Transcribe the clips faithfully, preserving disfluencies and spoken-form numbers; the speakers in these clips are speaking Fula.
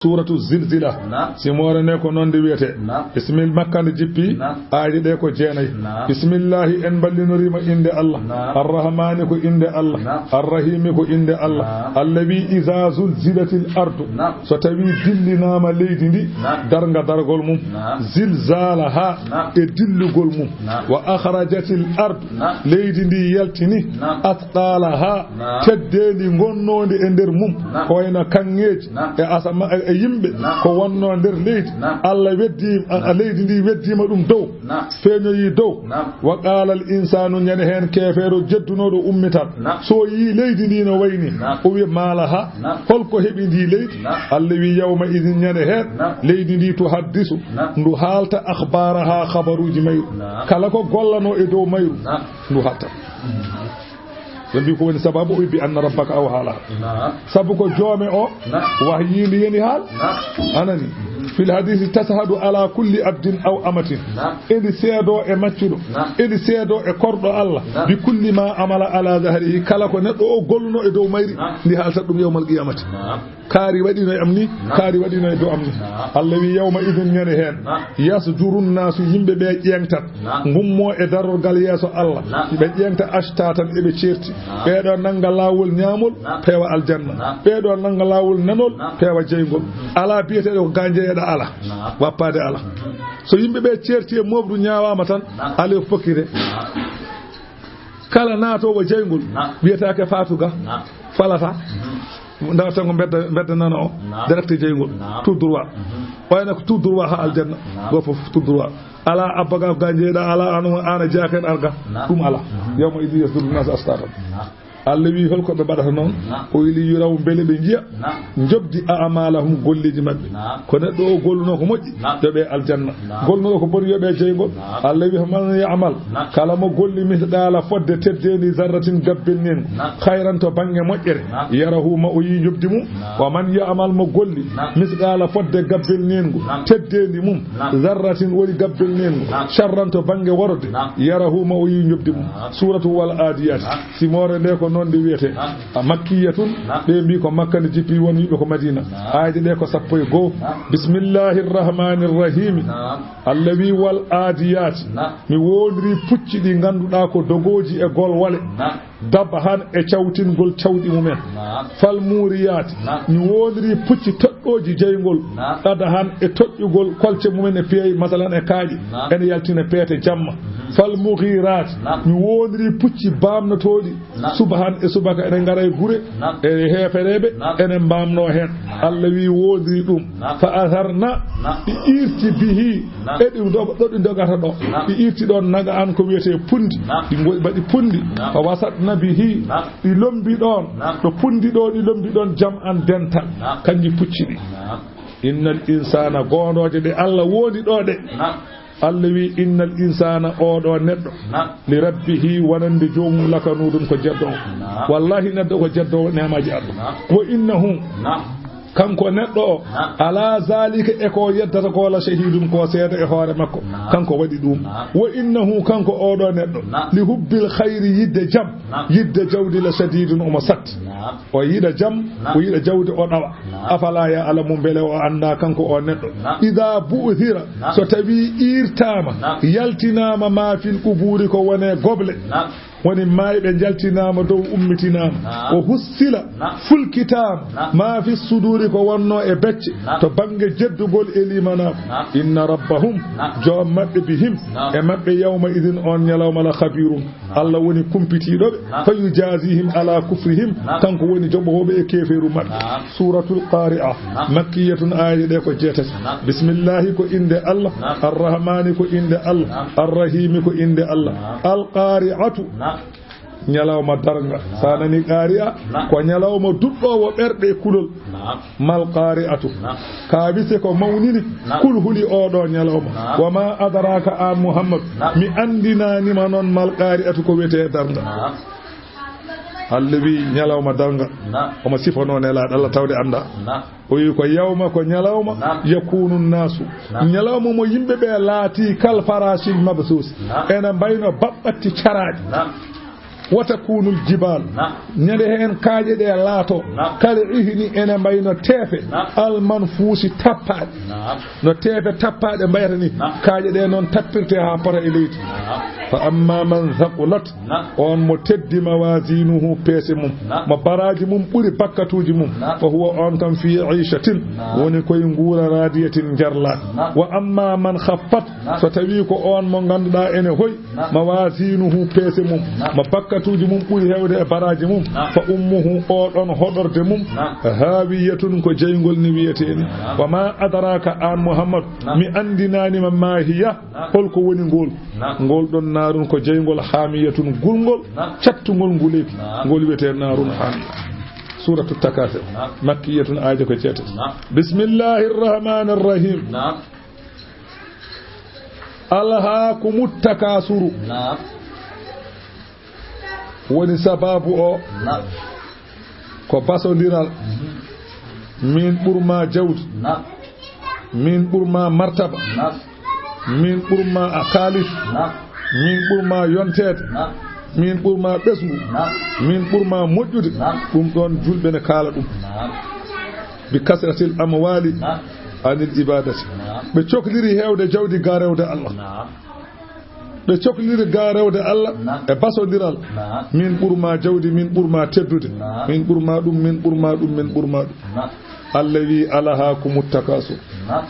Suuratu Zilzila. Naam. Simoore nde ko noon nde wiyetee. Naam. Bisimil Makka nde jippi. Naam. Aaje ɗe ko jeenayi. Naam. Bismillahi, en mballinorii mo innde Allah. Naam. Arrahmaani ko innde Allah. Naam. Arrahimi ko innde Allah. Naam. Allah wi, "Iza zulzilatil ardu." Naam. So tawi dillinaama leydi ndi. Naam. Darnga dargol mum. Naam. Zilzalaha. Naam. E dillugol mum. Naam. Wa akhrajatil ardu. Naam. Leydi ndi yaltini. Naam. Athqalaha. Naam. Teddeendi ngonnoondi e nder mum. Naam. Ko wayno kaŋŋeeji. Naam. E asama, e, e yimɓe. Naam. Ko wonnoo nder leydi. Naam. Allah weddi, a, a, leydi ndi weddiima ɗum dow. Naam. Feeñoyi dow. Naam. Wa qala al insanu, ñande heen keefeero jeddunooɗo ummital. Naam. So yii leydi ndi no wayni. Naam. O wi, "Ma laha." Naam. Holko heɓi ndi leydi? Naam. Allah wi, "Yawma idin," ñande heen. Naam. Leydi ndi tuhaddisu. Naam. Ndu haalta akhbaraha, khabaruuji mayru. Naam. Kala ko gollanoo e dow mayru. Naam. Ndu haalta. Ɓe mbi ko woni sababu? O wi, "Bi anna rabbaka awha laha." Naam. Sabu ko joome o. Naam. Wahyii ndi yani haal. Naam. Anani. Fil hadisi, "Tashhadu ala kulli abdin aw amatin." Naam. Edi seedo e maccuɗo. Naam. Edi seedo e korɗo Allah. Naam. "Bi kulli ma amala ala zahrihi." Kala ko neɗɗo o golluno e dow mayri. Naam. Ndi haalta ɗum yawmal qiyamati. Naam. Kaari waɗino e am ni, naam, kaari waɗino e dow am ni. Naam. Allah wi, "Yawma idin," ñande heen. Naam. "Yasduru nnaasu," yimɓe ɓe ƴeeŋtat. Naam. Ngummo e darorgal yeeso Allah. Naam. Ɓe ƴeeŋta ashtatan, eɓe ceerti. Naam. Ɓeeɗo nannga laawol ñaamol, naam, peewa aljanna. Naam. Ɓeeɗo nannga laawol nanol, naam, peewa jeyngol. Alaa biyeteeɗo ko ga jeyeɗa, alaa. Naam. Wappaade alaa. Mhm. So yimɓe ɓe ceerti e mooɓru ñaawaama tan, naam, alaa ko pokkite. Naam. Kala naatoowo jeyngol, naam, wiyetaake Faatu Ga. Naam. Falata. Mhm. Ndarata ko mbedda, mbedda nana o. Naam. Direct jeyngol. Naam. Tout droit. Mhm. Wayno ko tout droit ha aljanna. Naam. Go fof tout droit. Ala abba ga, ga jeeɗa, ala ano ana jaaken arga. Naam. Ɗum ala. Mhm. Yawma idin yasduru nasu astatan. Naam. Allah wi, holko ɓe mbaɗata noon? Naam. O wi, "Li yuraw," mbele ɓe njiya. Naam. Njobdi a'malahum, golleeji maɓɓe. Naam. Ko neɗɗo o golluno ko moƴƴi, naam, yoɓe aljanna. Naam. Golluno ko boni, yoɓe jeyngol. Naam. Allah wi, "Faman ya'mal," naam, kala mo golli, "mithqala," fodde teddeendi, "zarratin," gabbel neengu. Naam. "Khayran," to bannge moƴƴere. Naam. "Yarahu," ma o yi njobdi mum. Naam. "Wa man ya'mal," mo golli, naam, "mithqala," fodde gabbel neengu, naam, teddeendi mum. Naam. "Zarratin," woni gabbel neengu. Naam. "Sharran," to bannge worode. Naam. "Yarahu," ma o yi njobdi mum. Naam. Suuratu Wal Adiyat. Naam. Simoore nde ko noon nde wiyetee. Naam. A makkiyatun, naam, ɓe mbi ko Makka nde jippi, won wiɓe ko Madina. Naam. Aaje ɗe ko sappo e goo. Naam. Bismillahir Rahmanir Rahim. Naam. Allah wi, "Wal Adiyat." Naam. Mi wondiri pucci ɗi ngannduɗaa ko dogooji e golwole. Naam. Dabhan e cawtingol cawɗi mumen. Naam. "Fal Muriyat." Naam. Mi wondiri pucci toɗɗooji jeyngol. Naam. Qadhan e toƴƴugol kolce mumen e piyayi, masalan e kaaƴe. Naam. Ene yaltina peete jamma. Mhm. "Fal Mughirat." Naam. Mi wondiri pucci bamnotooɗi. Naam. Subhan e subaka ene ngara e gure, naam, e heefereɓe, naam, ene mbamno heen. Naam. Allah wi wondiri ɗum. Naam. "Fa atharna," naam, ɗi irti, "bihi," naam, e ɗi dog-, ɗo ɗi dogata ɗo. Naam. Ɗi irti ɗon naga an ko wiyetee pundi. Naam. Ɗi ngo-, mbaɗi pundi. Naam. "Fa wasatna bihi," naam, ɗi lombi ɗon. Naam. Ɗo pundi ɗo ɗi lombi ɗon, jam'an, dental. Naam. Kanji pucci ɗi. Naam. "Innal insana," gondooje ɗe Allah wondi ɗo ɗe. Naam. Allah wi, "Innal insana," oɗo neɗɗo, naam, "li rabbihi," wonande joomum, "lakanudun," ko jeddoowo. Naam. Wallahi neɗɗo ko jeddoowo neemaji Allah. Naam. "Wa innahu," naam, kanko neɗɗo o, naam, "ala zalika," e ko yeddata ko, "la shahidun," ko seedo e hoore makko. Naam. Kanko waɗi ɗum. Naam. "Wa innahu," kanko oɗo neɗɗo, naam, "li hubbil khayri," yidde jam, naam, yidde jawdi, "la shadidun," omo satti. Naam. O yiɗa jam, naam, o yiɗa jawdi, o ɗawa. Naam. "Afala ya'lamu," mbele o annda kanko o neɗɗo? Naam. "Idha bu'thira," naam, so tawi irtama, naam, yaltinama, "ma fil quburi," ko wone goble. Naam. Woni mayɓe jaltinama dow, ummitinama. Naam. "Wa hussila," naam, fulkitama, naam, "ma fis suduri," ko wonno e becce, naam, to bangge jeddugol e limanama. Naam. "Inna rabbahum," naam, joom maɓɓe, "bihim," naam, e maɓɓe, "yawma idin," on ñalawma, "la khabirun," Allah woni kumpitiiɗo ɓe. Naam. "Fa yujazihim ala kufrihim," naam, kanko woni joɓoowo ɓe e keefeeru maɓɓe. Naam. Suuratul Qaari'a. Naam. Makkiyatun, aaye ɗe ko jeetati. Naam. Bismillahi ko innde Allah. Naam. Arrahmani ko innde Allah. Naam. Arrahimi ko innde Allah. Naam. Al Qaari'atu. Naam. Ñalawma darnga. Naam. Sa nani Qaari'a, naam, ko ñalawma duɗɗoowo ɓerɗe e kulol. Naam. Mal Qaari'atu. Naam. Ka wise ko mawnini, naam, kulhuli oɗo ñalawma. Naam. Wa ma adraka, an Muhammad. Naam. Mi anndinanima noon Mal Qaari'atu ko wiyetee darnga. Naam. Allah wi ñalawma darnga. Naam. Omo sifano Nelaaɗo Allah tawde annda. Naam. O wi ko yawma, ko ñalawma, naam, yakunu nnaasu. Naam. Ñalawma mo yimɓe ɓe laati kal farashil mabsuus. Naam. Ena mbayno baɓɓatti caraaɗi. Naam. Wa takunul jibal. Naam. Ñande heen kaaƴe ɗe laato. Naam. Kal ihni, ene mbayno teefe. Naam. Al manfuusi, tappaaɗe. Naam. No teefe tappaaɗe mbayata ni. Naam. Kaaƴe ɗe noon tappirte haa pota e leydi. Naam. Fa amma man thaqulat. Naam. On mo teddi mawazinuhu, peese mum. Naam. Mo baraaji mum ɓuri bakkatuuji mum. Naam. Fa huwa, on kam, fi ishatin. Naam. Woni koye nguura radiyatin, njarlaa. Naam. Wa amma man khaffat. Naam. So tawi ko on mo ngannduɗaa ene hoy. Naam. Mawazinuhu, peese mum. Naam. Mo bakkatuuji mum ɓuri heewde e baraaji mum. Naam. Fa ummuhu, o ɗon hoɗorde mum. Naam. Hawiyatun, ko jeyngol ni wiyetee ni. Naam. Wa ma adraka, an Muhammad. Naam. Mi anndinaani ma ma hiya. Naam. Holko woni ngol? Naam. Ngol ɗon naarun ko jeyngol, hamiyatun, gulngol, naam, cattungol nguleeki. Naam. Ngol wiyetee naarun hamiya. Suratu Takasur. Naam. Makkiyatun, aaje ko jeetati. Naam. Bismillahir rahmanir rahim. Naam. Alhaakumut takasuru. Naam. Woni sababu o. Naam. Ko basondiral. Mhm. Min ɓurma jawdi. Naam. Min ɓurma martaba. Naam. Min ɓurma a kaalis. Naam. Min ɓurma yonteede. Naam. Min ɓurma ɓesngu. Naam. Min ɓurma moƴƴude. Naam. Ɗum ɗon julɓe ne kaala ɗum. Naam. Bi kasratil amwali. Naam. Anil ibadati. Naam. Ɓe cokliri heewde jawdi ga rewde Allah. Naam. Ɓe cokliri ga rewde Allah. Naam. E basondiral. Naam. Min ɓurma jawdi, min ɓurma teddude. Naam. Min ɓurma ɗum, min ɓurma ɗum, min ɓurma ɗum. Naam. Allah wi, "Alhaakumut takasur." Naam.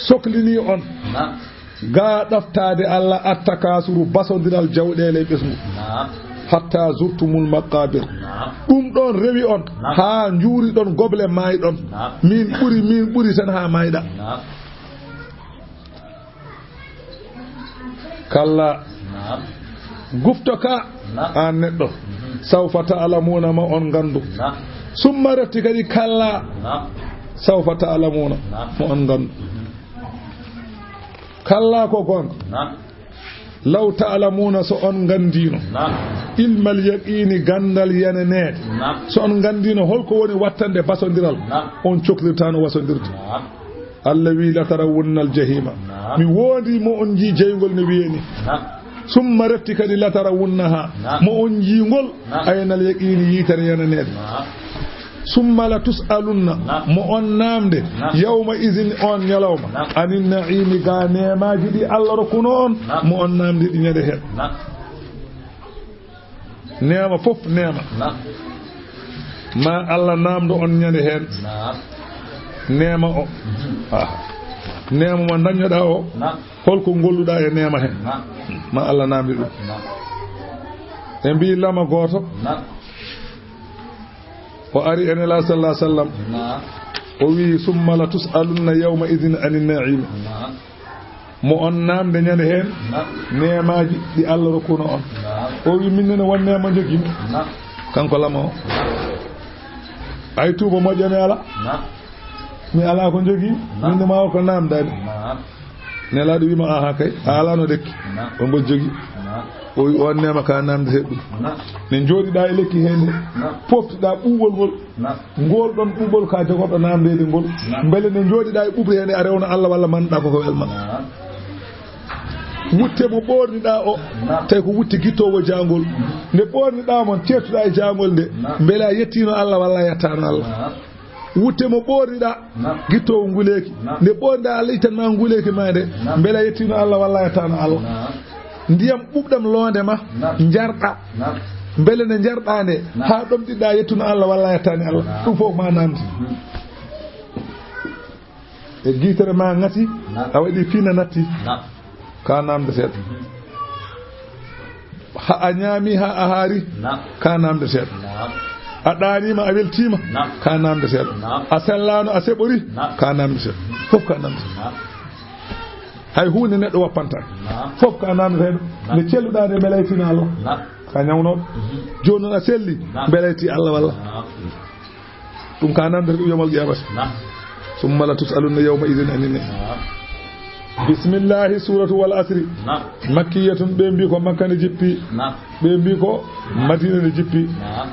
Soklini on. Naam. Ga ɗaftaade Allah, at takasuru, basondiral jawɗeele e ɓesngu. Naam. Hatta zurtumul maqabir. Naam. Ɗum ɗon rewi on. Naam. Haa njuuri ɗon goble maay ɗon. Naam. Min ɓuri, min ɓuri tan haa maayɗa. Naam. Kalla. Naam. Gufto ka. Naam. Aan neɗɗo. Mhm. Sawfa ta'lamuna, ma on nganndu. Naam. Summa refti kadi kalla. Naam. Sawfa ta'lamuna. Naam. Ma on nganndu. Mhm. Kalla ko goonga. Naam. Law ta'lamuna, so on nganndiino. Naam. Ilmal yaqiini, ganndal yeneneede. Naam. So on nganndiino holko woni wattande basondiral, naam, on coklirtaano wasondirde. Naam. Allah wi, "Latarawunnal jahima." Naam. Mi wondi mo on njii jeyngol no wiyeni. Naam. Summa refti kadi latarawunnaha. Naam. Mo on njii ngol. Naam. Aynal yaqiini, yitere yeneneede. Naam. Summa la tus'alunna. Naam. Mo on naamde. Naam. Yawma izin, on ñalawma. Naam. Anin na'iimi, ga neemaaji ɗi Allah rokkuno on. Naam. Mo on naamde ɗi ñande heen. Naam. Neema fof neema. Naam. Ma Allah naamdo on ñande heen. Naam. Neema o. Mhm. Ah. Neema mo dañoɗaa o. Naam. Holko ngolluɗaa e neema heen? Naam. Ma Allah naamdi ɗum. Naam. Ɓe mbii lama gooto. Naam. O ari e Nelaaɗo sallallahu alaihi wasallam. Naam. O wii, "Summa la tus'alunna yawma idhin anin na'im." Naam. Mo on naamde ñande heen. Naam. Neemaaji ɗi Allah rokkuno on. Naam. O wii, "Min nene won neema njogimi." Naam. Kanko lama o. Naam. Ay tuuba moƴƴani ala. Naam. Mi alaa ko njogii. Naam. Min ne ma o ko naamdaani. Naam. Nelaaɗo wiima, "Aha kay, a alaano lekki." Naam. O mbo jogi. Naam. O wi, "On neema ka naamdetee ɗum." Naam. Ne njooɗiɗaa e lekki hee nde. Naam. Poftiɗaa ɓuuɓol ngol. Naam. Ngol ɗon ɓuuɓol ka jogorɗo naamndeede ngol. Naam. Mbele ne njooɗiɗaa e ɓuuɓri hee nde a rewna Allah walla manɗa ko ko welma. Naam. Wutte mo ɓoorniɗaa o. Naam. Tawi ko wutte gittoowo jaangol. Nde ɓoorniɗaa mo, teertuɗaa e jaangol nde. Naam. Mbele a yettiino Allah walla a yettaano Allah. Naam. Wutte mo ɓoorniɗaa, naam, gittoowo nguleeki. Naam. Nde ɓoorniɗaa, Allah ittan ma nguleeki ma nde. Naam. Mbele a yettiino Allah walla a yettaano Allah. Naam. Ndiyam ɓuuɓɗam loonde ma, naam, njarɗa. Naam. Mbele nde njarɗaa nde, naam, haa ɗomɗiɗaa yettuno Allah walla a yettaani Allah. Naam. Ɗum fof ma naamdi. Mhm. E giitere ma ŋati, naam, a waɗi fina natti. Naam. Ka naamndeteeɗo. Mhm. Ha a ñaami, ha a haari, naam, ka naamndeteeɗo. Naam. A ɗaaniima, a weltiima, naam, ka naamndeteeɗo. Naam. A sellaano, a seɓori, naam, ka naamndeteeɗo. Fof ka naamndeteeɗo. Naam. Hay huunde neɗɗo woppantaa. Naam. Fof ka naamndeteeɗo. Naam. Nde celluɗaa nde, mbele a yettiino Allah? Naam. Ka ñawnooɗo. Mhm. Jooni noon a selli, naam, mbele a yettii Allah walla? Naam. Ɗum ka naamndeteeɗo yomal qiyamati. Naam. Summa la tus'alunna yawma idhin anin na'im. Naam. Bismillahi, suratu wal asri. Naam. Makkiyatun, ɓe mbi ko Makka nde jippi. Naam. Ɓe mbi ko Madina nde jippi. Naam.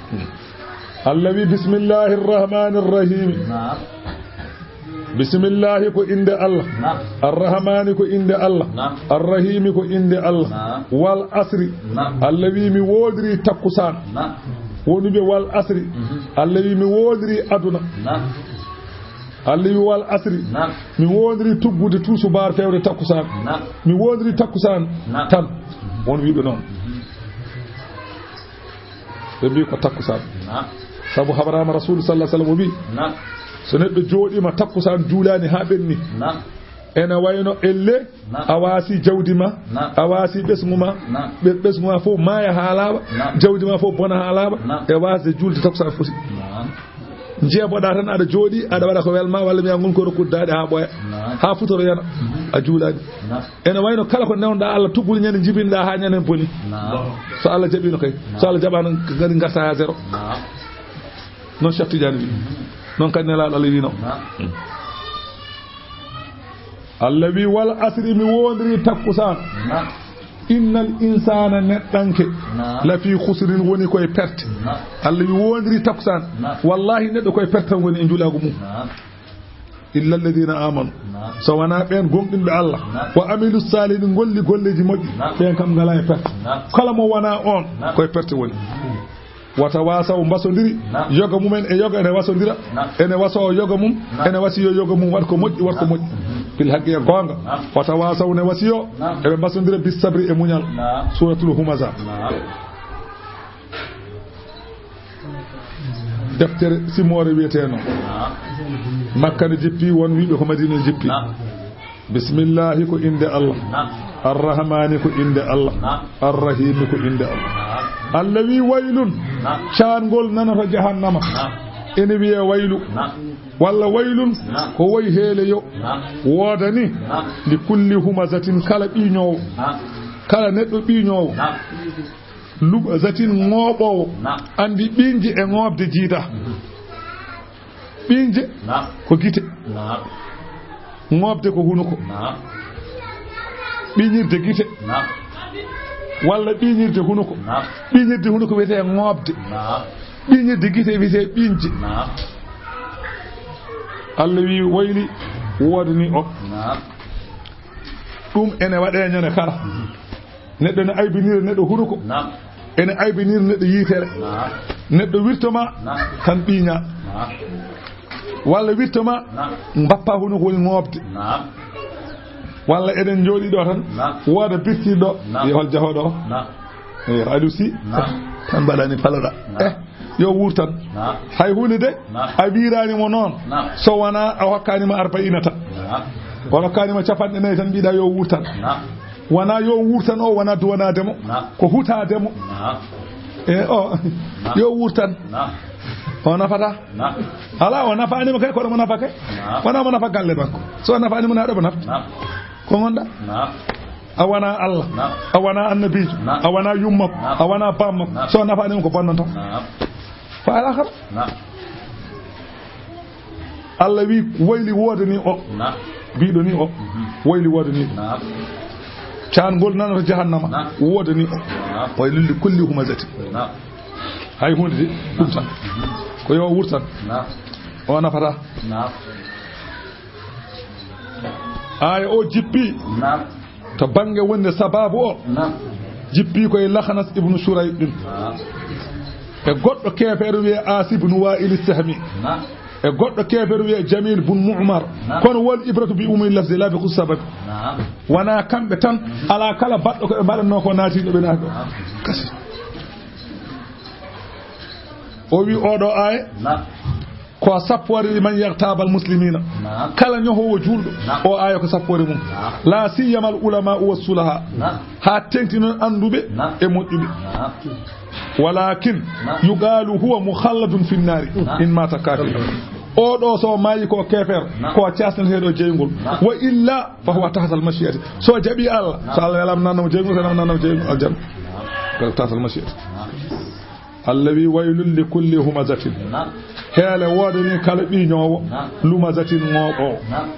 Allah wi, "Bismillahir rahmanir rahim." Naam. Bismillahi ko innde Allah. Naam. Arrahmani ko innde Allah. Naam. Arrahimi ko innde Allah. Naam. Wal asri. Naam. Allah wi mi woondiri takkusaan. Naam. Woni ɓe wal asri. Mhm. Allah wi mi woondiri aduna. Naam. Allah wi wal asri. Naam. Mi woondiri tuggude tusubaar fewde takkusaan. Naam. Mi woondiri takkusaan. Naam. Tan. Mhm. Won wiiɓe noon. Mhm. Ɓe mbi ko takkusaan. Naam. Sabu haɓraama Rasuulu sallallaahu alayhi wa sallam o wi, naam, so neɗɗo jooɗiima takkusaan juulaani haa ɓenni, naam, ene wayno elle, naam, a waasi jawdi ma, naam, a waasi ɓesngu ma, naam, ɓe-, ɓesngu ma fof maaya haa laaɓa, naam, jawdi ma fof bona haa laaɓa, naam, e waasde juulde takkusaan foti. Naam. Njeeboɗaa tan aɗa jooɗi, aɗa waɗa ko welma, walla mbiya ngon ko rokkude daaɗe haa ɓooya, naam, haa futoro yana, mhm, a juulaani. Naam. Ene wayno kala ko newnoɗaa Allah, tuggol ñande jibinɗaa haa ñande boni. Naam. So Allah jaɓiino kay. Naam. So Allah jaɓaano kadi ngarta haa zéro. Naam. Noon Cheikh Tidiane wi. Mhm. Noon kadi Nelaaɗo Allah wiino. Naam. Allah wi wal asri mi woondiri takkusaan. Naam. Innal insaana neɗɗanke. Naam. Lafi khusrin woni koye perte. Naam. Allah wi woondiri takkusaan. Naam. Wallahi neɗɗo koye perte tan woni e njulaagu mum. Naam. Illa alladhina amanu. Naam. So wonaa ɓeen gomɗinɓe Allah. Naam. Wa amilu salihin, ngolli golleeji moƴƴi. Naam. Ɓeen kam ngalaa e perte. Naam. Kala mo wonaa oon, naam, koye perte woni. Wata wasaw mbasondiri. Naam. Yoga mumen e yoga ene wasondira. Naam. Ene wasoo yoga mum. Naam. Ene wasiyoo yoga mum waɗ ko moƴƴi, waɗ ko moƴƴi. Naam. Fil haqqi e goonga. Naam. Wata wasaw ne wasiyoo. Naam. Eɓe mbasondira bis sabri e muñal. Naam. Suuratul Humaza. Naam. Deftere simoore wiyeteeno. Naam. Makka ne jippi, won wiiɓe ko Madina ne jippi. Naam. Bismillahi ko innde Allah. Naam. Arrahmani ko innde Allah. Naam. Arrahimi ko innde Allah. Naam. Allah wi waylun. Naam. Caangol nanata jahannama. Naam. Ene wiyee waylu. Naam. Walla waylun, naam, ko woy heeleyo. Naam. Woodani. Naam. Li kulli humazatin kala ɓiiñoowo. Naam. Kala neɗɗo ɓiiñoowo. Naam. Lumazatin ŋooɓoowo. Naam. Anndi ɓiiñje e ŋooɓde jiida. Mhm. Ɓiiñje, naam, ko gite. Naam. Ŋooɓde ko hunuko. Naam. Ɓiiñirde gite. Naam. Walla ɓiiñirde hunuko. Naam. Ɓiiñirde hunuko wiyetee ŋooɓde. Naam. Ɓiiñirde gite wiyetee ɓiiñje. Naam. Allah wi wayli woodani o. Naam. Ɗum ene waɗee ñande kala. Mhm. Neɗɗo ne aybinira neɗɗo hunuko. Naam. Ene aybinira neɗɗo yitere. Naam. Neɗɗo wirto ma, naam, tan ɓiiña. Naam. Walla wirto ma, naam, mbappa hunuko woni ŋooɓde. Naam. Walla eɗen njooɗii ɗo tan, naam, wooda birtiiɗo, naam, wiya hol jahooɗo o? Naam. Eyi, Aliou Sy, naam, tan mbaɗani paloɗa. Naam. Eh, yo wuur tan. Naam. Hay huunde de, naam, a wiiraani mo noon, naam, so wonaa a hokkaani mo arba'iina tan. Naam. O hokkaani mo capanɗe nayi tan, mbiɗa yo wuur tan. Naam. Wonaa yo wuur tan o, wonaa duwanaade mo, naam, ko hutaade mo. Naam. E o, naam, yo wuur tan. Naam. O nafata. Naam. Alaa, o nafaani mo kay, kono mo nafa kay. Naam. Wonaa mo nafa galle makko. So o nafaani mo, na ɗo mo nafta. Naam. Ko ngonɗa? Naam. A wonaa Allah. Naam. A wonaa annabiijo. Naam. A wonaa yummakko. Naam. A wonaa bammakko. Naam. So o nafaani mo ko bonnanta. Naam. Fa alaa kala. Naam. Allah wi wayli woodani o. Naam. Mbiɗo ni o. Mhm. Wayli woodani o. Naam. Caangol nanata jahannama. Naam. Woodani o. Naam. Waylun li kulli humazatin. Naam. Hay huunde de, ɗum tan. Mhm. Ko yo wuur tan. Naam. O nafata. Naam. Aaya o jippi. Naam. To bannge wonde sababu o. Naam. Jippi ko e Lakhnas ibnu Shurayh ɗin. Naam. E goɗɗo keefeero wiyee Aas ibnu Wa'il Sahmi. Naam. E goɗɗo keefeero wiyee Jamil bun Mu'mar. Naam. Kono wal ibratu bi umumi lafzi laa bi khususi sababi. Naam. Wonaa kamɓe tan, alaa kala baɗɗo ko ɓe mbaɗatnoo ko naati ɗo ɓe naati ɗo. Naam. Kasi. O wi oɗo aaya. Naam. Ko sappoore liman yaghtabal muslimina. Naam. Kala ñohoowo juulɗo, naam, o aaya ko sappoore mum. Naam. La siyama al ulama wa sulaha. Naam. Haa teŋti noon annduɓe, naam, e moƴƴuɓe. Naam. Walakin, naam, yuqalu huwa mukhalladun fi nnaari, naam, in mata kafira. O ɗo so maayi ko keefeero, naam, ko caasneteeɗo jeyngol. Naam. Wa illa fa huwa tahta al mashi'ati. So jaɓi Allah, naam, so Allah welam nanna mo jeyngol, so welam nanna mo jeyngol aljanna. Naam. Ko tahta al mashi'ati. Naam. Allah wi waylun li kulli humazatin. Naam. Heele woodani kala ɓiiñoowo. Naam. Lumazatin ŋooɓoowo. Naam.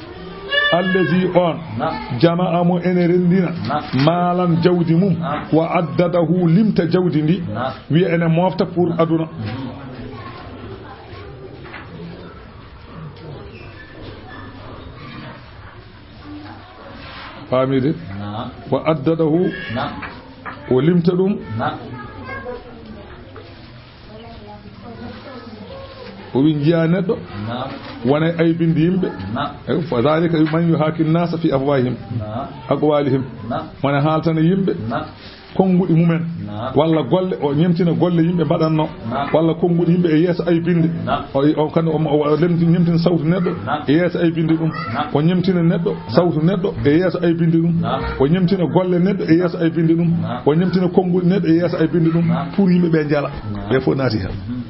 Allazi on. Naam. Jama'a mo ene renndina. Naam. Maalan jawdi mum. Naam. Wa addadahu limta jawdi ndi. Naam. Wiya ene moofta pour aduna. Mhm. Faamide. Naam. Wa addadahu. Naam. O limta ɗum. Naam. O wi njiya neɗɗo. Naam. Wona e aybinde yimɓe. Naam. E, fa dhalika man yuhaki nnasa fi afwahihim. Naam. Aqwalihim. Naam. Wona haaltana yimɓe. Naam. Konnguɗi mumen. Naam. Walla golle, o ñemtina golle yimɓe mbaɗatno. Naam. Walla konnguɗi yimɓe e yeeso aybinde. Naam. O, o, kan, o, o, o lemti-, ñemtina sawtu neɗɗo. Naam. E yeeso aybinde ɗum. Naam. O ñemtina neɗɗo, sawtu neɗɗo e yeeso aybinde ɗum. Naam. O ñemtina golle neɗɗo e yeeso aybinde ɗum. Naam. O ñemtina konnguɗi neɗɗo e yeeso aybinde ɗum. Naam. Pour yimɓe ɓe njala. Naam. Ɓe fof naati heen. Mhm.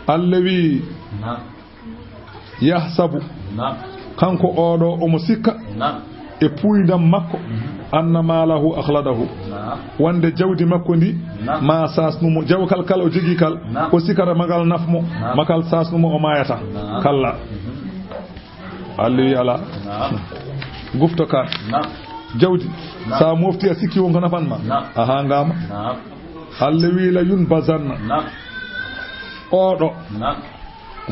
Allah wi, Naam. Yahsabu. Naam. Kanko oɗo omo sikka. Naam. E puuyndam makko. Mhm. Anna maalahu akhladahu. Naam. Wonde jawdi makko ndi. Naam. Ma saasnu mo. Jawkal kala o jogii kal. Naam. O sikkata magal naf mo. Naam. Makal saasnu mo, o maayata. Naam. Kalla. Mhm. Allah wi ala. Naam. Gufto ka. Naam. Jawdi. Naam. Sa mofti a sikki won ko nafan ma. Naam. Aha ngama. Naam. Allah wi la yunbazanna. Naam. Oɗo. Naam.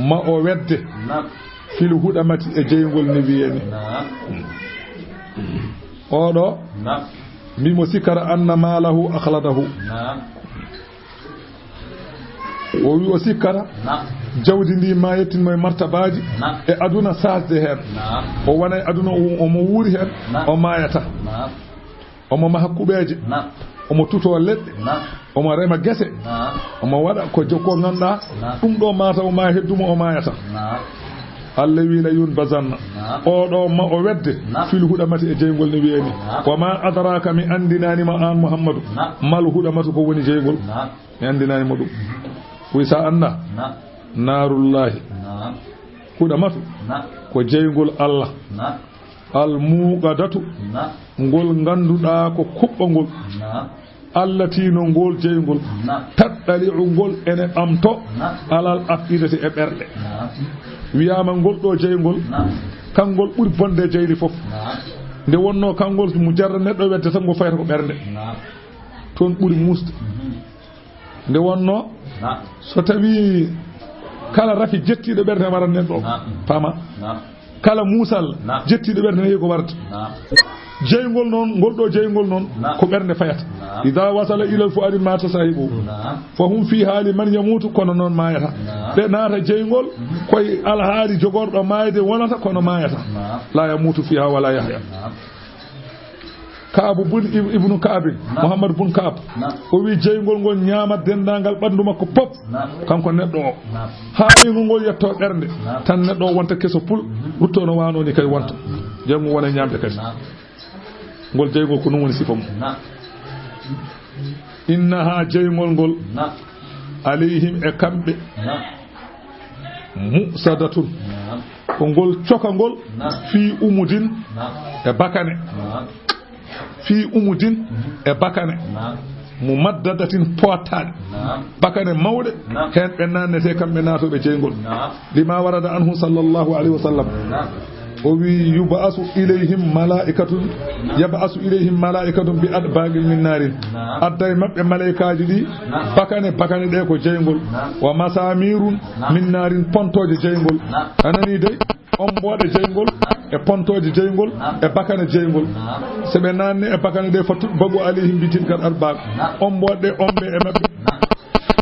Ma o wedde. Naam. Fil huɗamati e jeyngol ni wiyeni. Naam. Oɗo. Naam. Mbimo sikkata anna maalahu akhladahu. Naam. O wi o sikkata. Naam. Jawdi ndi ma yettin mo e martabaaji. Naam. E aduna saasde heen. Naam. O wona e aduna o, omo wuuri heen. Naam. O maayata. Naam. Omo maha kuɓeeje. Naam. Omo tutoo leɗɗe. Naam. Omo rema gese. Naam. Omo waɗa ko jo-, ko ngannduɗaa. Naam. Ɗum ɗo mataw ma heddu mo o maayata. Naam. Allah wi la yunbazanna. Naam. Oɗo ma o wedde. Naam. Fil huɗamati e jeyngol ni wiyeni. Naam. Wa ma adraka, mi anndinaani ma aan Muhammadu. Naam. Mal huɗamatu, ko woni jeyngol. Naam. Mi anndinaani mo ɗum. Wi sa annda. Naam. Naarullahi. Naam. Huɗamatu. Naam. Ko jeyngol Allah. Naam. Al muuqadatu. Naam. Ngol ngannduɗaa ko kuɓɓangol. Naam. Allati no ngol jeyngol. Naam. Taɗɗali'u ngol ene ɓamto. Naam. Alal af'idati e ɓerɗe. Naam. Wiyaama ngol ɗo jeyngol. Naam. Kanngol ɓuri bonde jeyli fof. Naam. Nde wonno kanngol mujarrad neɗɗo wedde tan ngo fayata ko ɓernde. Naam. Toon ɓuri muusde. Mhm. Nde wonno, Naam. So tawi kala rafi jettiiɗo ɓernde waran nen ɗo. Naam. Pama. Naam. Kala muusal Naam. Jettiiɗo ɓernde ne ko warata. Naam. Jeyngol noon, ngol ɗo jeyngol noon, Naam. Ko ɓernde fayata. Naam. Ida wasala ilal fuadi mata sahibu. Naam. Fa hum fi hali man yamutu, kono noon maayata. Naam. Ɓe naata jeyngol, Mhm. Koye alhaali jogorɗo maayde wonata, kono maayata. Naam. La yamutu fiha wala yahya. Naam. Kaabu bun Ib-, Ibnu Kaabin, Naam. Muhammad bun Kaab. Naam. O wi jeyngol ngol ñaamat denndaangal ɓanndu makko pop. Naam. Kanko neɗɗo o. Naam. Haa ɓeyngu ngol yetto ɓernde. Naam. Tan neɗɗo o wonta keso pul. Mhm. Rutto no waano ni kay wonta. Naam. Jeyngol wona ñaamde kadi. Naam. Ngol jeyngol ko ɗum woni sifa mum. Naam. Innaha jeyngol ngol. Naam. Alayhim e kamɓe. Naam. Musadatun. Naam. Ko ngol cokangol. Naam. Fii umudin. Naam. E bakane. Naam. Fii umudin. Mhm. E bakane. Naam. Mumaddadatin pottaaɗe. Naam. Bakane mawɗe. Naam. Heen ɓe naannete kamɓe naatooɓe jeyngol. Naam. Lima warada anhu sallallahu alayhi wa sallam. Naam. O wi, yub'asu ilayhim malaa'ikatun, yab'asu ilayhim malaa'ikatun bi adbagin min naarin. Naam. Adda e maɓɓe malaykaaji ɗi, Naam. Bakane, bakane ɗe ko jeyngol. Naam. Wa masamirun Naam. Min naarin, pontooje jeyngol. Naam. A nani dey? Ombooɗe jeyngol, Naam. E pontooje jeyngol, Naam. E bakane jeyngol. Naam. So ɓe naanni e bakane ɗe, fa tutbagu alayhim bi tilkal adbag. Naam. Ombooɗe ɗe ombe e maɓɓe. Naam.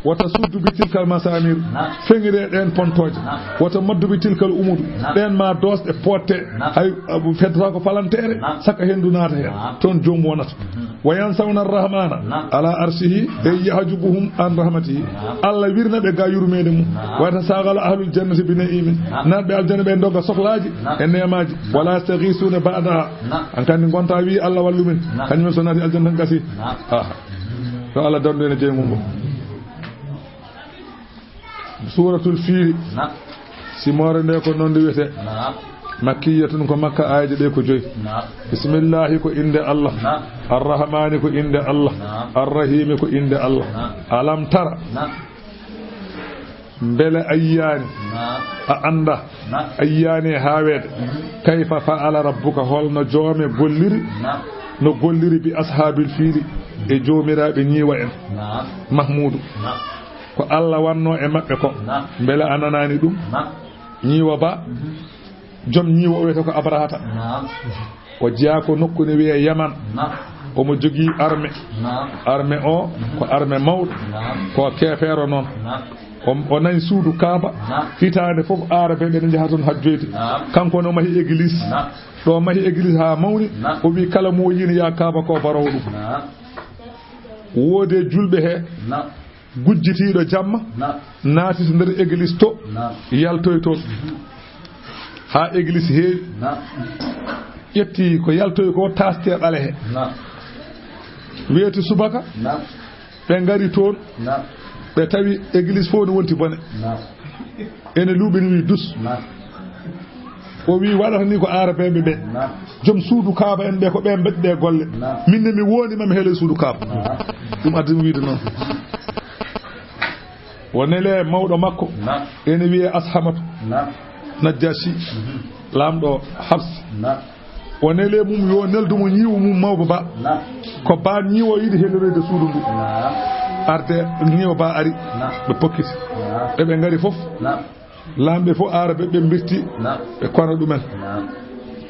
Wata suddu bi tilkal masamir. Naam. Feŋire ɗeen pontooje. Naam. Wata maddu bi tilkal umudu. Naam. Ɗeen ma doosɗe potte. Naam. Hay, abu, feddata ko falanteere. Naam. Saka henndu naata heen. Naam. Toon joom wonata. Mhm. Wa yansawna arrahmana. Naam. Ala arshihi. Ey yahjubuhum an rahmatihi. Naam. Allah wirna ɓe ga yurmeende mum. Naam. Wata sagala ahlul jannati bi na'imin. Naam. Naatɓe aljanna ɓe ndogga sohlaaji. Naam. E neemaaji. Naam. Wala yastaghisuna ba'daha. Naam. An kandi ngonta wi Allah wallu min. Naam. Kañum en so naati aljanna tan gasi. Naam. Aha. Yo Allah dandu en e jeyngol ngol. Suuratul Fiili. Naam. Simoore nde ko noon nde wiyetee. Naam. Makkiyatun ko Makka, aayeeje ɗe ko joyi. Naam. Bismillahi ko innde Allah. Naam. Arrahmani ko innde Allah. Naam. Arrahimi ko innde Allah. Naam. Alam tara. Naam. Mbele a yiyaani? Naam. A annda? Naam. A yiyaani e haaweede? Mhm. Kayfa fa'ala rabbuka, holno joome golliri? Naam. No golliri bi ashaabil fiili, e joomiraaɓe ñiiwa en? Naam. Mahmuudu. Naam. Ko Allah wanno e maɓɓe ko. Naam. Mbele a nanaani ɗum? Naam. Ñiiwa ba. Mhm. Joom ñiiwo o wiyetee ko Abrahata. Naam. O jeyaa ko nokku ne wiyee Yaman. Naam. Omo jogii arme. Naam. Arme o ko arme mawɗo. Naam. Ko keefeero noon. Naam. O, o nayi suudu Kaaba. Naam. Hitaande fof, Aarabeeɓe ne njaha toon hajjoyde. Naam. Kanko ne o mahi église. Naam. Ɗo o mahi église haa mawni. Naam. O wi kala mo o yiini yaa Kaaba ko baroowo ɗum. Naam. Woodi e julɓe he. Naam. Gujjitiiɗo jamma. Naam. Naati to nder église to. Naam. Yaltoy toon. Mhm. Haa église heewi. Naam. Ƴetti ko yaltoy ko, taasti e ɓale he. Naam. Weeti subaka. Naam. Ɓe ngari toon. Naam. Ɓe tawi église fof ne wonti bone. Naam. Ene luuɓini wi dus. Naam. O wi waɗata ni ko Aarabeeɓe ɓe. Naam. Joom suudu Kaaba en ɓe ko ɓe mbaɗi ɗe golle. Naam. Min ne mi wooni ma mi heele suudu Kaaba. Naam. Ɗum addi mi wiide noon. O nele mawɗo makko. Naam. Ene wiyee Ashamatu. Naam. Najjashi. Mhm. Laamɗo Habsi. Naam. O nele mum yo neldu mo ñiiwo mum mawba ba. Naam. Ko ba ñiiwo yiɗi helloreede suudu ndu. Naam. Arde ñiiwo ba ari. Naam. Ɓe pokkiti. Naam. Ɓe ɓe ngari fof. Naam. Laamɓe fof Aarabe ɓe mbirti. Naam. Ɓe kono ɗumen. Naam.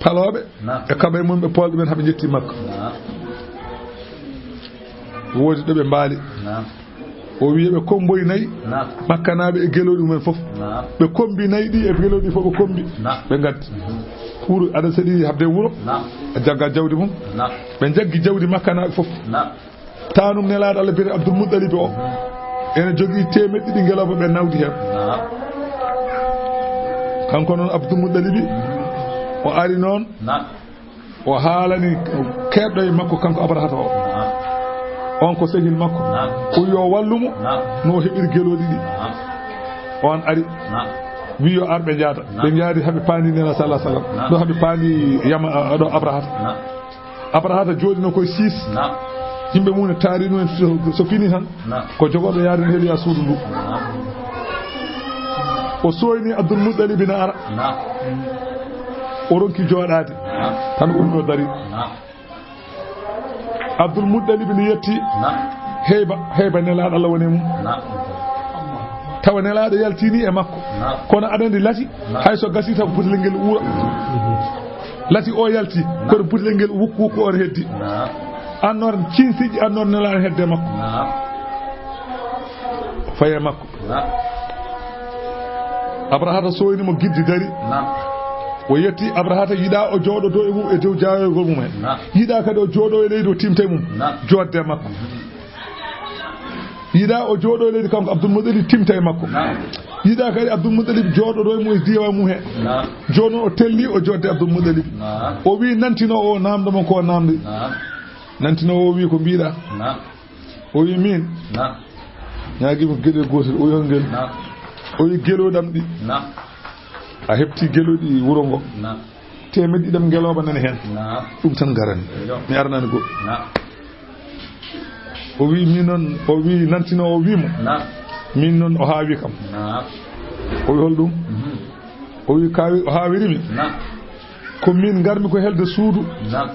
Palooɓe. Naam. Ɓe kaɓa e mum ɓe pool ɗumen haa ɓe njetti makko. Naam. Woodi ɗo ɓe mbaali. Naam. O wiyi ɓe kommboy nayi. Naam. Makkanaaɓe e gelooɗi mumen fof. Naam. Ɓe kommbi nayi ɗi e gelooɗi fof ɓe kommbi. Naam. Ɓe ngaddi. Mhm. Pour aɗa seɗi haɓde wuro. Naam. A jagga jawdi mum. Naam. Ɓe jaggi jawdi makkanaaɓe fof. Naam. Taanum nelaaɗo Allah biyetee Abdul Muɗɗalib o. Mhm. Ene jogii teemeɗɗe ɗiɗi ngelooba ɓe nawdi heen. Naam. Kanko noon Abdul Muɗɗalibi. Mhm. O ari noon. Naam. O haalani keedɗo e makko kanko Abrahata o. Naam. On ko sehil makko. Naam. O wi o wallu mo. Naam. No o heɓiri gelooɗi ɗi. Naam. On ari. Naam. Wi yo ar ɓe njaada. Naam. Ɓe njaadi haa ɓe paandi Nela sallallahu alaihi wasallam. Naam. Ɗo haa ɓe paandi Yama, a, ɗo Abrahata. Naam. Abrahata jooɗino koye siis. Naam. Yimɓe mum ne taari ɗum en so, so fini tan. Naam. Ko jogorɗo yaade ne heliya suudu ndu. Naam. O sooyni Abdul Muɗɗalib ina ara. Naam. O ronki jooɗaade. Naam. Tan ummi o dari. Naam. Abdul Muɗɗalib ne yetti. Naam. Heyba, heyba nelaaɗo Allah woni e mum. Naam. Tawa nelaaɗo yaltini e makko. Naam. Kono aɗa anndi lati, naam, hay so gasi taw butelel ngel uura. Lati o yalti, naam, kono butelel ngel wukku wukku on heddi. Naam. Annor cinsiiji, annor nelaaɗo hedde makko. Naam. Faye makko. Naam. Abrahata sooyni mo giddi dari. Naam. O yetti Abrahata yiɗa o jooɗodo e mum e dow jaayoygol mum he. Naam. Yiɗa kadi o jooɗo e leydi o timta e mum. Naam. Joodde makko. Yiɗa o jooɗo e leydi kanko Abdul Muɗɗalib timta e makko. Naam. Yiɗa kadi Abdul Muɗɗalib jooɗodo e mum e diiwaan mum he. Naam. Jooni o telli o joodde Abdul Muɗɗalib. Naam. O wi nantino o naamdo mo ko naamdi. Naam. Nantino o wi ko mbiɗa. Naam. O wi min. Naam. Ñaagi mo geɗe gootel o wi hol ngel. Naam. O wi gelooɗam ɗi. Naam. A heɓti gelooɗi wuro ngo. Naam. Teemeɗɗe ɗiɗam ngelooba nani heen. Naam. Ɗum tan garani. Yo. Mi arnani goɗɗum. Naam. O wi min noon, o wi nantino o wi mo. Naam. Min noon o haawi kam. Naam. O wi hol ɗum? Mhm. O wi kawi, o haawiri mi. Naam. Ko min ngarmi ko helde suudu. Naam.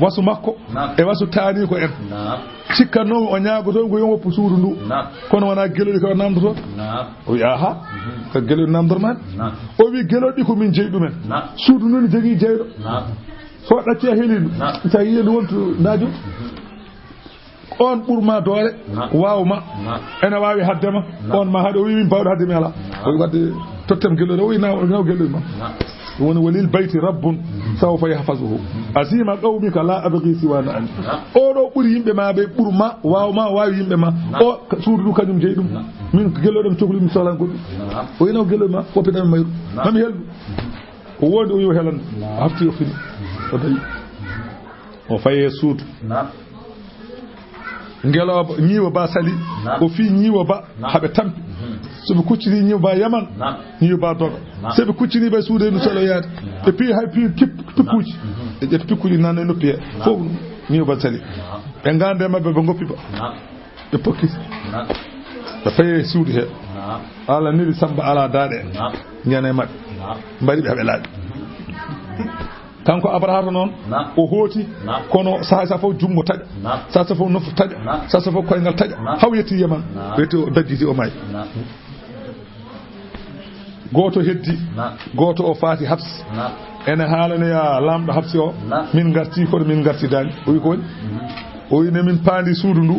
Wasu makko. Naam. E wasu taani ko en. Naam. Cikkannoomi o ñaagoto ko yo woppu suudu ndu. Naam. Kono wonaa gelooɗi ko namdoto. Naam. O wi aha. Mhm. Ko gelooɗi namdormaani. Naam. O wi gelooɗi ko min jeyi ɗumen. Naam. Suudu ndu ne jogii jeyɗo. Naam. So ɗacci a heliiɗo. Naam. Sa yiyi ndu wontu ndaaju. Mhm. On ɓurma doole. Naam. Waaw ma. Naam. Ene waawi hadde ma. Naam. On ma haɗo wi min bawɗo hadde mi ala. Naam. O wi wadde tottem gelooɗi o wi naw naw gelooɗi ma. Naam. Ɗum woni walil bayti rabbun sawfa yahfazuhu. Asima qawmika la abghi siwa na'am. Naam. O ɗo ɓuri yimɓe ma ɓe ɓurma waaw ma waawi yimɓe ma. Naam. O ka-, suudu ndu kañum jeyi ɗum. Naam. Min gelooɗam cokli mi sohlan goɗɗum. Naam. O wi naw gelooɗi ma woppiɗam e mayru. Naam. Mami helɗu. O wondi o yo helan. Naam. O hafti o fini. O tawi. O faye suudu. Naam. Ngelooba ñiiwa ba sali. Naam. O fii ñiiwa ba. Naam. Haɓe tampi. Mhm. So ɓe kuccini ñiiwa ba yaman. Naam. Ñiiwa ba doga. Naam. So ɓe kuccini ɓe suudu e ndu salo yaade. Naam. Ɓe pii hay pii kip-, pikkuuji. Mhm. Ɓe ƴetta pikkuuji nan e noppi he. Naam. Fof ñiiwa ba sali. Naam. Ɓe ngande maɓɓe ɓe ngoppi ba. Naam. Ɓe pokkiti. Naam. Ɓe faye suudu he. Naam. Ala neli Samba ala daaɗe. Naam. Ñande maɓɓe. Naam. Mbari ɓe haɓe laaɓi. Mhm. Kanko Abrahata noon, naam, o hooti, naam, kono saha saha fof junngo taƴa, naam, saha saha fof nofru taƴa, naam, saha saha fof koyngal taƴa, naam, haw yetti Yaman, naam, weeti o dajjiti o maayi. Naam. Gooto heddi, gooto o faati Habs. Ene haalanoya laamɗo Habsi o, min ngarti kono min ngartidaani. O wi ko woni? O wi ne min paandi suudu ndu.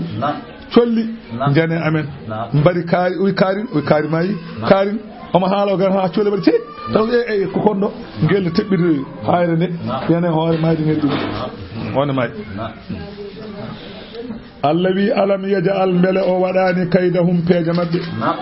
Colli, njane amen. Mbari kaari, o wi kaarin, o wi kaari maayi. Kaarin, omo haala o gara haa colli mbaɗi cey. Taw e, e, ko kondo, ngel teɓɓiri haayre nde. Yana hoore maayde ngel ɗum. One maayi. Allah wi, "Alam yaj'al, mbele o waɗaani kaydahum, peeje maɓɓe?"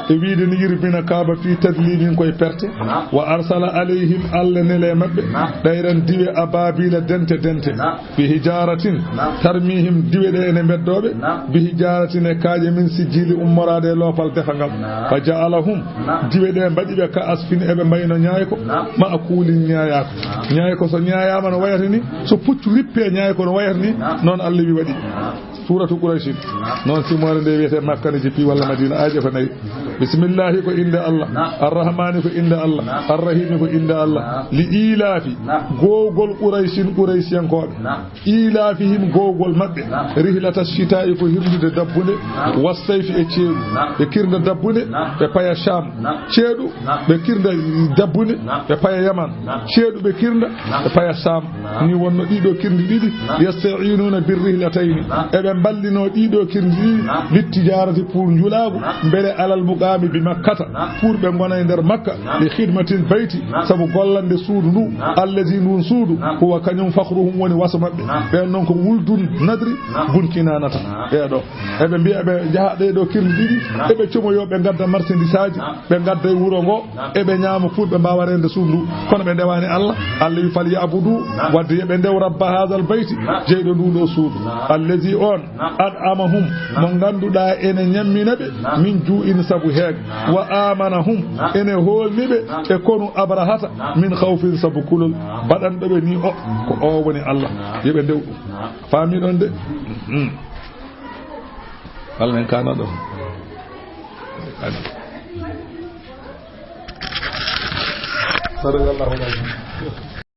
E wiide ni, "Yurbina kaaba fi tadlilin, koye perte." "Wa arsala alayhim, Allah nele maɓɓe, ɗayran diwe, ababila, dente, dente, bi hijaratin, tarmihim, diwe ɗe ene mbeddooɓe, bi hijaratin, e kaaƴe min sijjili, ummoraade e loopal defangal. Fa ja'alahum, diwe ɗe mbaɗi ɓe ka asfin, eɓe mbayno ñaayko, ma'kulin, ñaayaako. Ñaayko so ñaayaama no wayata ni, so puccu rippe ñaayko no wayata ni, noon Allah wi waɗi." Suuratu Qurayshin. Noon simoore nde wiyetee Makka ne jippi walla Madina, aaje ko nayi. Bismillahi ko innde Allah. Arrahmani ko innde Allah. Arrahimi ko innde Allah. Li ilaafi. Gowgol Qurayshin, Quraysiyankooɓe. Ilafihim gowgol maɓɓe. Rihlata shita'i ko hirndude dabbunde. Wassayfi e ceeɗu. Ɓe kirnda dabbunde. Ɓe paya Sham. Ceeɗu. Ɓe kirnda dabbunde. Ɓe paya Yaman. Ceeɗu ɓe kirnda. Ɓe paya Sham. Ni wonno ɗiɗo kirndi ɗiɗi. Yasta'inuna bir rihlatayni. Eɓe mballino ɗiɗo kirndi ɗiɗi. Littijarati pour njulaagu. Mbele alal muqami bi Makkata. Pour ɓe ngona e nder Makka. Li khidmatil bayti. Sabu gollande suudu ndu. Allazi ndun suudu. Huwa kañum fakhruhum woni waso maɓɓe. Ɓen non ko wuldun nadri. Bun Kinanata. Ɓeeɗo. Eɓe mbiya ɓe njaha ɗee ɗo kirndi ɗiɗi. Eɓe comoyo ɓe ngadda marchandise aji. Ɓe ngadda e wuro ngo. Eɓe ñaama pour ɓe mbaawa reende suudu ndu. Kono ɓe ndewaani Allah. Allah wi, "Fal ya'budu." Wadde yo ɓe ndew rabba hadal bayti. Jeyɗo ndu ɗo suudu. Allazi on. At'amahum. Mo ngannduɗaa ene ñammina ɓe. Min juu'in sabu heege. Wa amanahum. Ene hoolni ɓe. E konu Abrahata. Min khawfin sabu kulol. Baɗanɗo ɓe ni o. Ko o woni Allah. Yo ɓe ndew ɗum. Faami ɗon de? Hmm. Walla en kaana ɗo. Sadakallahu l-azim.